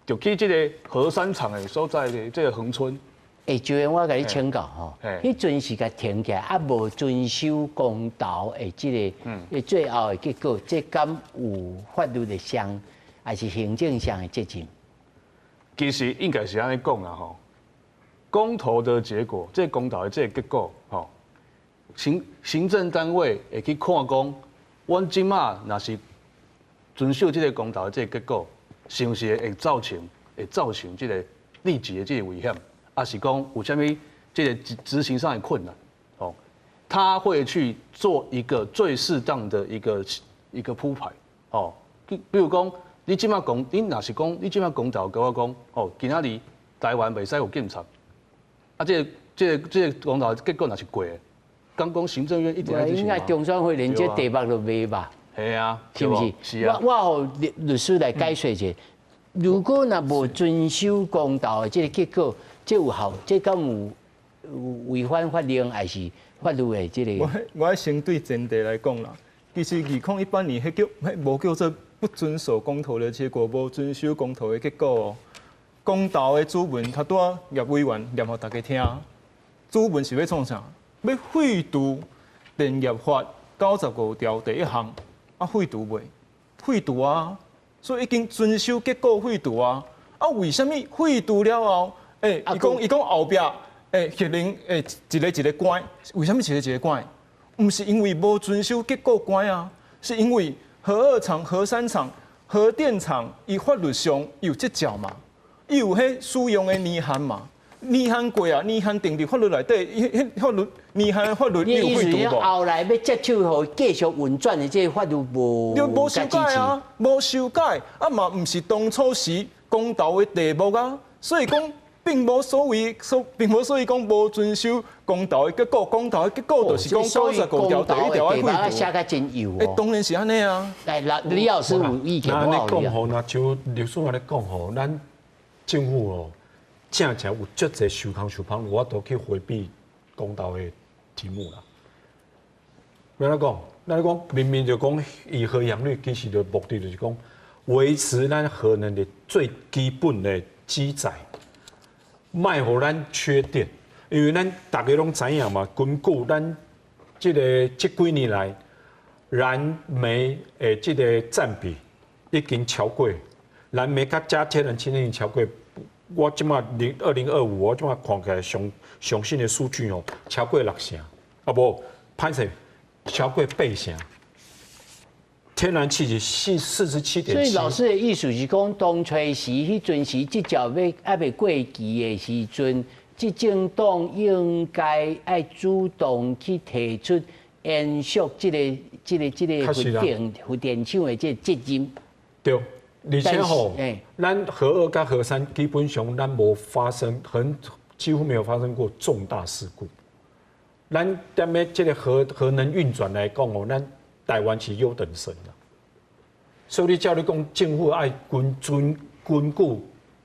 就去這个核三廠的所在的這个恆春。欸，周燕，我共你請教吼，彼陣是共停起來，啊，無遵守公投的這个，最後的結果，這敢有法律的上，還是行政上的責任？其實應該是按呢講啦吼，公投的結果，這个公投的這个結果，吼，行政單位會去看講，阮這馬若是遵守這个公投的這个結果，是毋是會造成這个立即的這个危險？啊，是講有啥物這个執行上的困難，哦，他會去做一個最適當的一個鋪排，哦，比如講，你這馬講，你若是講，你這馬公投共我講，哦，今仔日台灣袂使有禁產，啊，這個公投結果若是過的，敢講行政院一定愛執行。應該中選會連這題目都袂吧？係啊，是毋是？是啊。我予律師來解說一下，如果若無遵守公投的這個結果，這有效，這敢有違反法令，還是法律的這个？我先對前提來講啦，其實2018年彼叫彼無叫做不遵守公投的結果，無遵守公投的結果哦。公投的主文，頭拄仔葉委員念予大家聽。主文是欲創啥？欲廢除電業法95條第一項，啊廢除袂？廢除啊，所以已經遵守結果廢除啊。啊，為啥物廢除了後，伊講後壁核能一个一个關，為啥物一个一個關？毋是因為無遵守結果關啊，是因為核二廠、核三廠、核電廠伊法律上有執照嘛，伊有彼使用的年限嘛。年限過啊，年限定佇法律內底，彼法律年限法律你有廢除無？後來欲接手予繼續運轉的這個法律無無修改啊，無修改啊嘛，毋是當初時公投的題目啊，所以講並無所謂，所並無所謂講無遵守公投的結果，公投的結果就是講95條第一條愛廢除。寫甲真幼哦。當然是按呢啊。來，李老師有意見。那你講吼，那就劉書按呢講吼，咱政府哦。正正有足濟受空受芳，有法度去迴避公投的題目啦。欲按怎講？咱講明明就講以核養綠，其實就目的就是講維持咱核能的最基本的機載，莫予咱缺電。因為咱大家攏知影嘛，根據咱這个這幾年來燃煤的這个佔比已經超過燃煤佮加天然氣已經超過。我這馬2025，我這馬看起來上上新的數據哦，超過六成，啊無，歹勢，超過八成。天然氣是47.7。所以老師的意思是講，當初時彼陣時，執照欲猶未過期的時陣，執政黨應該愛主動去提出延續這个核電廠的這個責任。對。而且吼，咱核二佮核三基本上咱無發生，很幾乎沒有發生過重大事故。咱踮咧這个核能運轉來講哦，咱台灣是優等生啦。所以你照你講，政府愛根據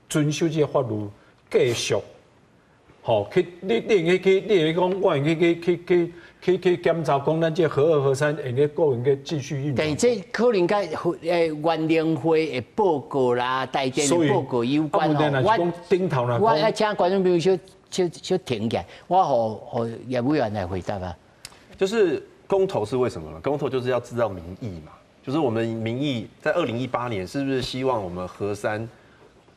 遵守這个法律繼續，吼去你會去你會講，我會去去去去去檢查講，咱這核二核三會用閣會用繼續運轉。但這可能佮原能會的報告啦、台電的報告有關吼。我我愛請觀眾朋友小小小停起來，我予葉委員來回答啊。就是公投是為什麼呢？公投就是要知道民意嘛，就是我們民意在2018年是不是希望我們核三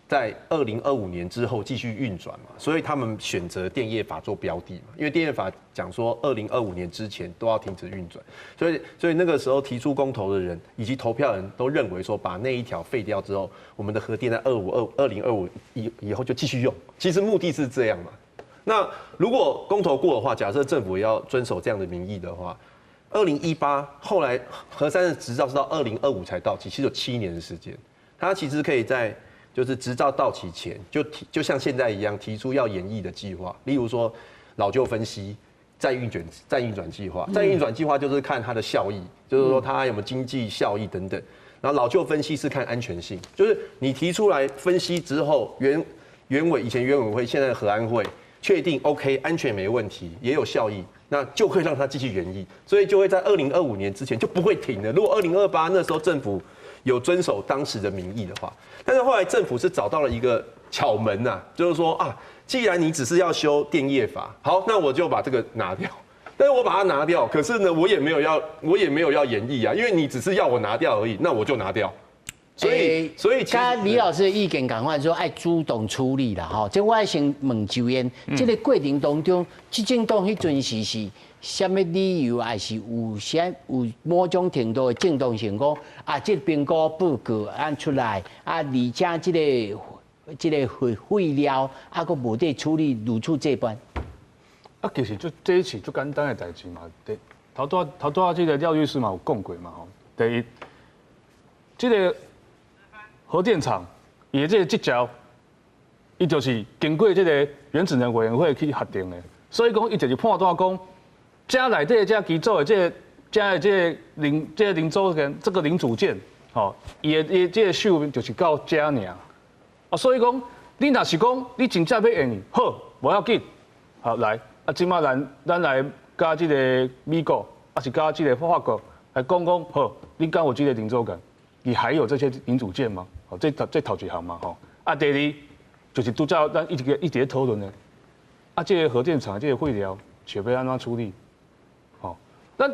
在2025年之後繼續運轉嘛？所以他們選擇電業法做標的嘛，因為電業法講說2025年之前都要停止運轉，所以那個時候提出公投的人以及投票人都認為說，把那一條廢掉之後，我們的核電在2025以後就繼續用。其實目的是這樣嘛。那如果公投過的話，假設政府要遵守這樣的民意的話，2018後來核三的執照是到2025才到期，其實有7年的時間，它其實可以在就是執照到期前就提，就像現在一樣提出要延役的計劃，例如說老舊分析、再運轉計劃，再運轉計劃就是看它的效益，就是說它有沒有經濟效益等等。然後老舊分析是看安全性，就是你提出來分析之後，原委以前原委會，現在的核安會確定 OK 安全沒問題，也有效益，那就會讓它繼續延役，所以就會在2025年之前就不會停了。如果2028那時候政府有遵守當時的民意的話，但是後來政府是找到了一個巧門吶，就是說啊，既然你只是要修電業法，好，那我就把這個拿掉。但是我把它拿掉，可是呢，我也沒有要延役啊，因為你只是要我拿掉而已，那我就拿掉。所以，佮李老師的意見仝款說愛主動處理啦，吼。這我先問周燕，這个過程當中，執政黨彼陣時是啥物理由，還是有啥有某種程度的正當性講啊？這個評估報告按出來啊，而且這个廢料啊，閣無得處理，如此這般。啊，其實就這是足簡單的代誌嘛。第頭拄頭拄仔這个廖律師嘛有講過嘛吼。第一，這个核電廠伊的這个執照，伊就是經過這个原子能委員會去核定的，所以講伊就是判斷講，這內底這機組的這个這的這个零組件，這個零組件，吼，伊的這个壽命就是到這爾。啊，所以講，你若是講你真正欲延役，好，無要緊，好來，啊，這馬咱來佮這个美國，抑是佮這个法國來講講，好，你敢有這个零組件？你還有這些零組件嗎？好，這頭一項嘛，吼。啊，第二就是拄才咱一直咧討論的，啊，這个核電廠這个廢料是欲按怎處理？吼，咱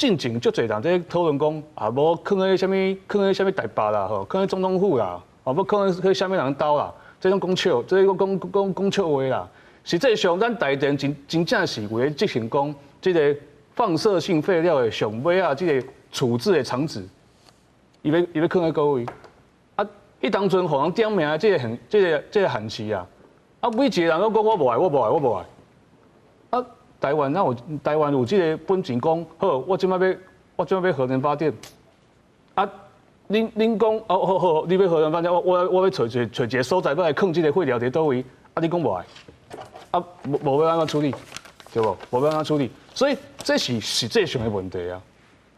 進前足濟人咧討論講啊，無囥喺啥物，囥喺啥物台北啦，吼，囥喺總統府啦，哦，無囥喺啥物人兜啦，這種講笑，這個講講講笑話啦。實際上，咱台電真真正是為咧執行講這個放射性廢料的上尾仔，這個處置的廠址，伊欲囥佇佗位？啊，彼當陣予人點名這個縣，這個縣市啊，啊，每一個人攏講我無愛，我無愛，我無愛。啊，台灣哪有台灣有這個本錢講好，我這擺欲核能發電。啊，恁講哦好好，你欲核能發電，我欲揣一個所在欲來囥這個廢料佇佗位，啊，你講無愛，啊，無欲按怎處理，對無？無欲按怎處理，所以這是實際上的問題啊，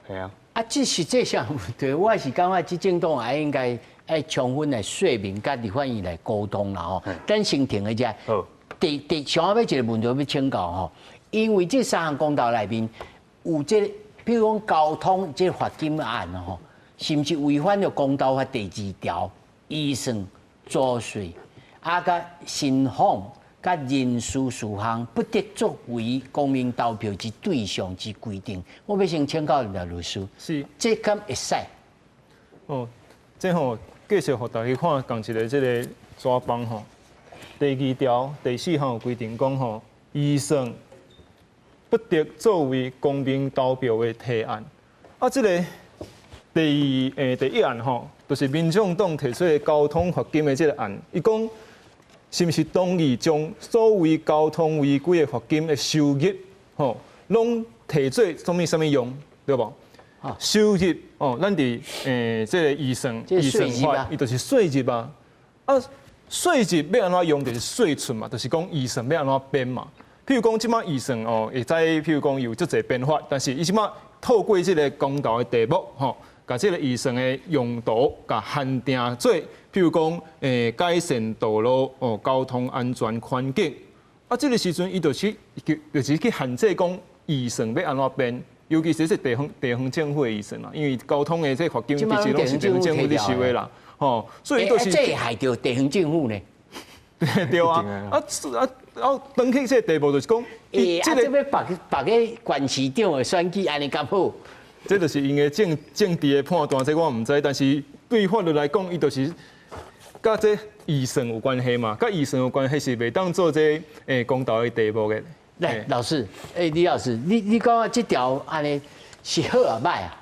係啊。啊，這實際上問題，我是感覺執政黨也應該愛充分來說明，佮立法院來溝通啦吼。咱先停一下。第第上後尾一個問題欲請教吼，因為這三項公投內面有這個，比如講交通這個罰金案吼，是毋是違反了公投法第二條，預算租稅啊，佮信訪佮人事事項不得作為公民投票之對象之規定。我欲先請教廖律師，是，這敢會使？哦，這吼繼續予大家看仝一个這个紙枋吼。第二條第四項有規定講吼，預算不得作為公民投票的提案。啊，這个第一案吼，就是民眾黨提出的交通罰金的這个案，伊講是毋是同意將所謂交通違規的罰金的收入吼，攏提做啥物啥物用，對無？收入哦，咱佇這个預算法，伊就是稅入啊。啊，稅入欲按怎用，就是歲出嘛，就是講預算欲按怎編嘛。譬如講，這擺預算哦，會使譬如講有足濟編法，但是伊這擺透過這个公投的題目吼，共這个預算的用途共限定做，譬如講，改善道路哦，交通安全環境。啊，這个時陣伊就是去限制講預算欲按怎編，尤其是這地方政府的預算啦，因為交通的這罰金其實攏是地方政府咧收的啦，吼，所以就是這害著地方政府呢。對啊，啊，轉去這個題目就是講，這个欲別別个縣市長的選舉按呢敢好？這就是𪜶的政治的判斷，這我毋知。但是對法律來講，伊就是佮這預算有關係嘛，佮預算有關係是袂當做這公投的題目的。來，老師，李老師，你感覺這條按呢是好抑䆀啊？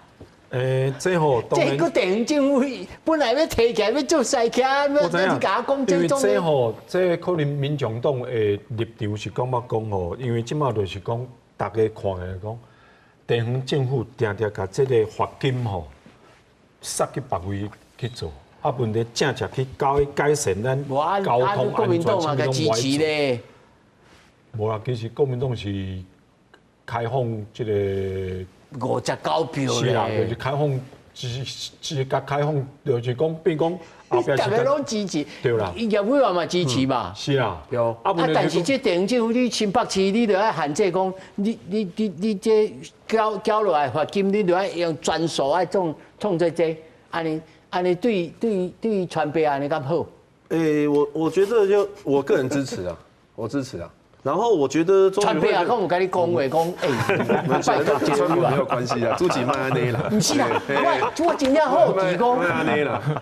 這吼，這個地方政府本來欲提起來欲做西徛，欲你共我講這種。因為這吼，這可能民眾黨的立場是感覺講吼，因為這擺就是講，大家看的講，地方政府定定共這個罰金吼，塞去別位去做，啊，問題正正去搞改善咱交通安全，國民黨嘛支持咧。無啦，其實國民黨是開放這個。 59票是啦，就是開放，只共開放，就是講變講後壁是。逐个攏支持。對啦。葉委員嘛支持嘛。是啦。對。啊，但是這地方政府，你新北市，你著愛限制講，你這繳落來罰金，你著愛用專數愛創這，按呢對川北按呢敢好？我覺得就我個人支持啊，我支持啊。然後我覺得川貝啊，講有共你講話講，欸，川貝沒有關係啊，朱啟麥按呢啦。毋是啦，我真正好奇講，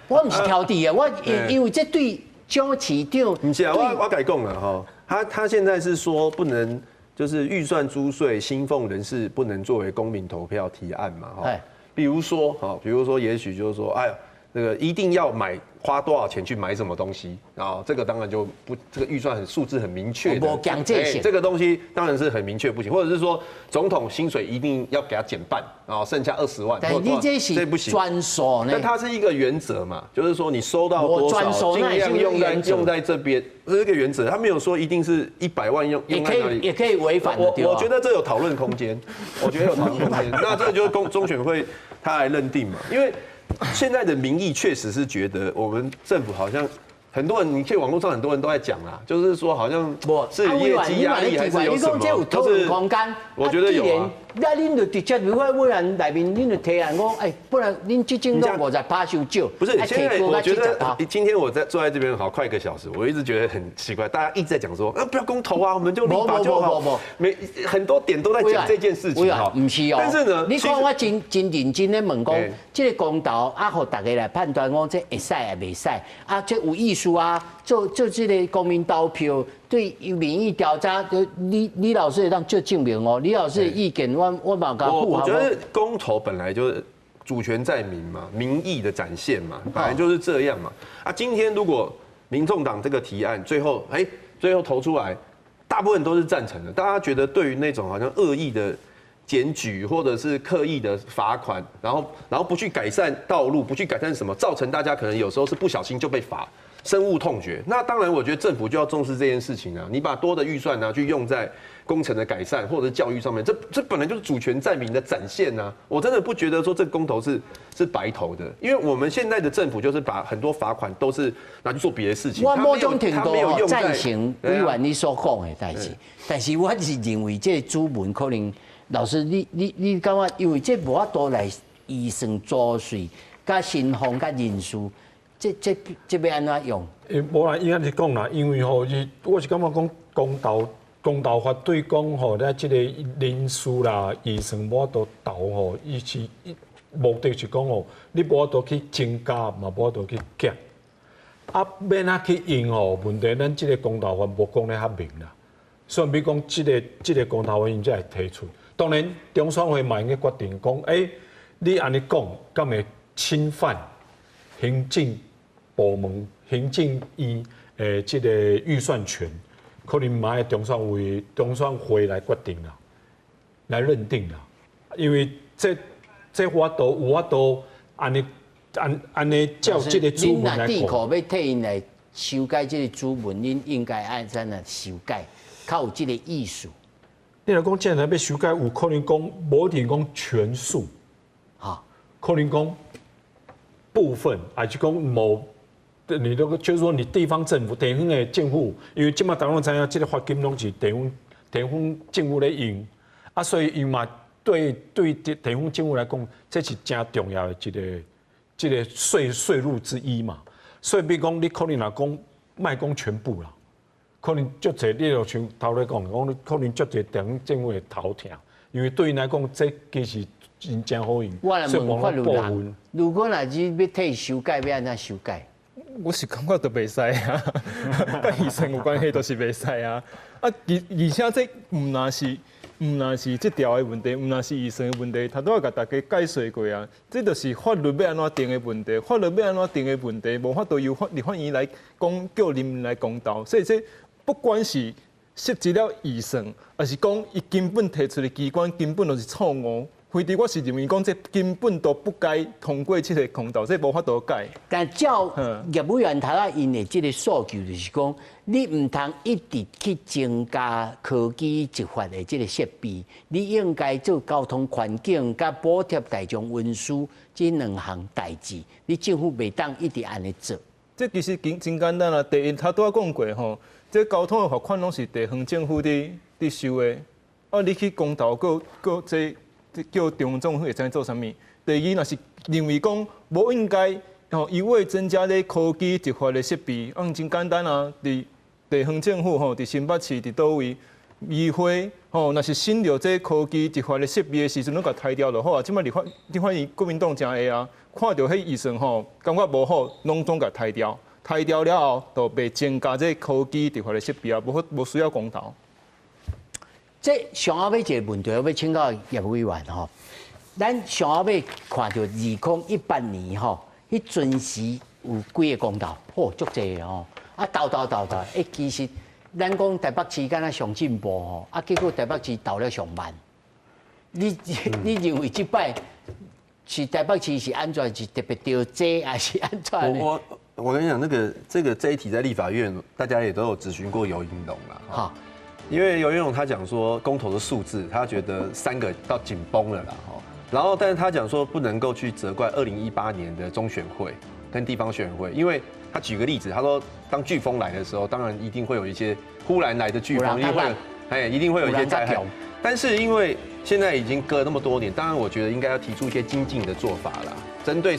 我毋是挑剔啊，我因為這對蔣市長，毋是啊，我共伊講啦吼，他現在是說不能，就是預算租稅薪俸人士不能作為公民投票提案嘛，哈，比如說，哈，比如說，也許就是說，哎呀，那個一定要買。花多少錢去買什麼東西啊？這個當然就不，這個預算很數字很明確的。這個東西當然是很明確不行，或者是說總統薪水一定要給他減半啊，剩下20萬。但你這是不行。專數呢？但它是一個原則嘛，就是說你收到多少，盡量用在這邊，這是一個原則。他沒有說一定是100萬用在哪裡，也可以違反。我覺得這有討論空間，我覺得有討論空間。那這個就是中選會他來認定嘛，因為。現在的民意確實是覺得我們政府好像很多人，你去網絡上很多人都在講啦，就是說好像是業績壓力還是有什麼？討論空間，我覺得有啊。那恁就直接立法委員內面，恁就提案講，哎，不然恁這種攏50%傷少。不是，現在我覺得今天我在坐在這邊好快一個小時，我一直覺得很奇怪，大家一直在講說，啊，不要公投啊，我們就立法就好。沒很多點都在講這件事情哈。毋是哦。但是呢，你看我真真認真咧問講，這個公投啊，予大家來判斷講，這會使抑袂使啊？這有意思啊？做做這個公民投票，對民意調查，李李老師會當做證明哦。李老師的意見，我嘛共我我覺得公投本來就是主權在民嘛，民意的展現嘛，本來就是這樣嘛。啊，今天如果民眾黨這個提案最後，哎，最後投出來，大部分都是贊成的。大家覺得對於那種好像惡意的檢舉或者是刻意的罰款，然後不去改善道路，不去改善什麼，造成大家可能有時候是不小心就被罰。深惡痛絕。那當然，我覺得政府就要重視這件事情啊！你把多的預算拿去用在工程的改善或者是教育上面，這本來就是主權在民的展現啊！我真的不覺得說這個公投是白投的，因為我們現在的政府就是把很多罰款都是拿去做別的事情。我某種程度贊成委員你所講的代誌，但是我是認為這個主文可能老師你感覺，因為這無法度來預算租稅、佮薪俸、佮人事。這欲按怎用？欸，無啦，應該是講啦，因為吼，伊我是感覺講公投法對講吼，咱這個人事啦、預算無法度投吼，伊是目的是講吼，你無法度去增加，嘛無法度去減。啊，欲按怎去用吼？問題咱這個公投法無講咧較明啦。所以比講這個公投法𪜶才會提出。當然，中選會嘛應該決定講，欸，你按呢講，敢會侵犯行政部門、行政院的這個預算權，可能嘛愛中選會來決定啦，來認定啦。因為這法度有法度按呢按呢照這個主文來講。恁若欲替𪜶來修改這個主文，恁應該按怎來修改，較有這個意思。你若講這樣欲修改，有可能講無一定講全數，哈，可能講部分，還是講某。你那個就是說，你地方政府、地方的政府，因為這馬大家攏知影，這個罰金攏是地方政府咧用，啊，所以伊嘛對地方政府來講，這是誠重要的一個稅入之一嘛。所以，比如講，你可能若講莫講全部啦，可能足濟，你就像頭咧講，講可能足濟地方政府會頭疼，因為對𪜶來講，這其實真誠好用。我來問法律人，如果若是欲替修改，欲按怎修改？我是感覺都袂使啊，佮預算有關係都是袂使啊。啊，而且這毋若是這條的問題，毋若是預算的問題，頭拄仔共大家解說過啊。這就是法律欲按怎定的問題，法律欲按怎定的問題，無法度由立法院來講，叫人民來公投。所以這不管是涉及了預算，抑是講伊根本提出的機關根本就是錯誤。非佇我是認為講，這根本都不該通過這個公投，這無法度改。但照葉委員頭仔𪜶的這個訴求，就是講，你毋通一直去增加科技執法的這個設備，你應該做交通環境佮補貼大眾運輸這兩項代誌，你政府袂當一直按呢做。這其實真真簡單啊！第一，頭拄仔講過吼，這交通的罰款攏是地方政府佇收的，啊，你去公投閣閣這。叫中央政府會使做啥物？第二，若是認為講無應該吼，一味增加咧科技執法的設備，啊，真簡單啊！佇地方政府吼，佇新北市佇佗位議會吼，若是審著這科技執法的設備的時陣，攏共刣掉就好啊。這擺立法院國民黨誠會啊，看著彼預算吼，感覺無好，攏總共刣掉，刣掉了後，就袂增加這科技執法的設備啊，無需要公投。這上後尾一個問題，我欲請教葉委員吼。咱上後尾看著2018年吼，彼陣時有幾个公投，吼，足濟的吼。啊，投投投投，欸，其實咱講台北市敢若上進步吼，啊，結果台北市投了上慢。你認為這擺是台北市是按怎是特別著這，還是按怎？我跟你講，那個這一題在立法院，大家也都有質詢過游盈隆啦。哈。因為游盈隆他講說公投的數字，他覺得3個到緊繃了啦，然後但是他講說不能夠去責怪2018年的中選會，跟地方选委会，因為他舉個例子，他說當颶風來的時候，當然一定會有一些忽然來的颶風，一定會有，哎，一定會有一些災害。但是因為現在已經隔了那麼多年，當然我覺得應該要提出一些精進的做法啦，針對。